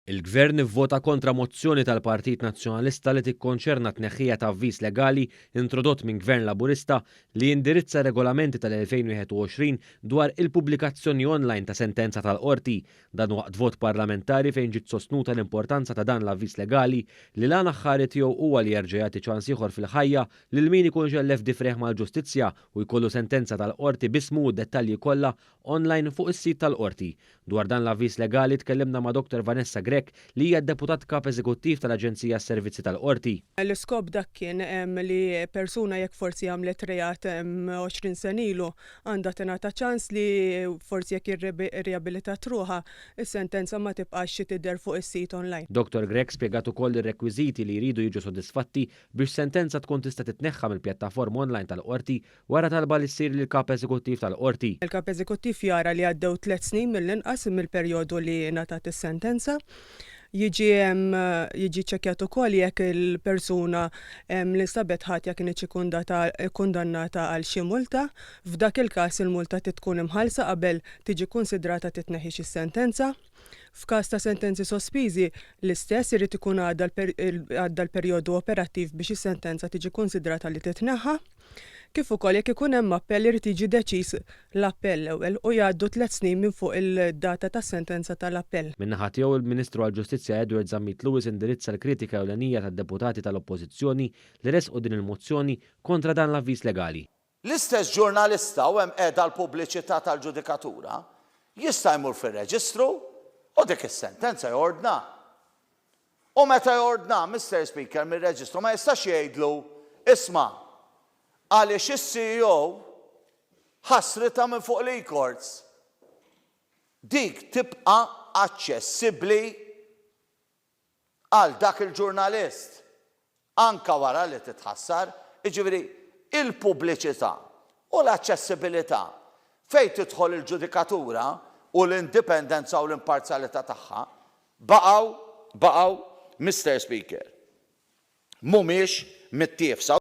Il-Gvern ivvota kontra mozzjoni tal-Partit Nazzjonalista li tikkonċerna t-tneħħija ta' avviż legali introdott minn Gvern Laburista li jindirizza regolamenti tal-2021 dwar il-pubblikazzjoni online ta' sentenza tal-Qorti. Dan waqt vot parlamentari fejn ġiet sostnuta l-importanza ta' dan l-avviż legali li l-għan aħħari tiegħu huwa li jerġa' jagħti ċans ieħor fil-ħajja lil min ikun xellef difrejh mal-ġustizzja u jkollu sentenza tal-Qorti b'ismu u d-dettalji kollha online fuq is-sit tal-Qorti. Dwar dan l-avviż legali tkellimna ma' Dr Vanessa Grech li hija d-Deputat Kap Eżekuttiv tal-Aġenzija għas-Servizzi tal-Qorti. L-iskop dak kien li persuna jekk forsi għamlet reat 20 sena ilu għandha tingħata ċans li forsi jekk irriabilitat ruħha is-sentenza ma tibqax tidher fuq is-sit online. Dr Grech spjegat ukoll ir-rekwiżiti li jridu jiġu sodisfatti biex sentenza tkun tista' titneħħa mill-pjattaforma online tal-Qorti wara talba li ssir lill-Kap Eżekuttiv tal-Qorti. Il-Kap Eżekuttiv jara li għaddew tliet snin mill-inqas mill-perjodu li ngħatat is-sentenza. Jiġi jiġi ċċekkjat ukoll jekk il-persuna li nstabet ħatja kinitx ikkundannata għal xi multa. F'dak il-każ il-multa trid tkun imħallsa qabel tiġi kkunsidrata titneħħi is-sentenza. F'każ ta' sentenzi sospiżi, l-istess irid ikun għadda l-perjodu operattiv biex is-sentenza tiġi kkunsidrata li titneħħa. Kif ukoll jekk ikun hemm appell irid jiġi deċiż l-appell l-ewwel u jgħaddu tliet snin minn fuq il-data tas-sentenza tal-appell. Min-naħa tiegħu il-Ministru għall-Ġustizzja Edward Zammit Lewis indirizza l-kritika ewlenija tad-deputati tal-Oppożizzjoni li ressqu din il-mozzjoni kontra dan l-avviż legali. L-istess ġurnalista, u hemm qiegħda l-pubbliċità tal-ġudikatura, jista' jmur fir-reġistru u dik is-sentenza jordna. U meta jordna, Mister Speaker, mir-reġistru ma jistax jgħidlu, isma', għaliex is-CEO ħassritha minn fuq l-e-courts. Dik tibqa' aċċessibbli għal dak il-ġurnalist, anke wara li titħassar, jiġifieri il-pubbliċità u l-aċċessibilità fejn tidħol il-ġudikatura u l-indipendenza u l-imparzjalità tagħha baqgħu, baqgħu, Mister Speaker, mhumiex mittiefsa.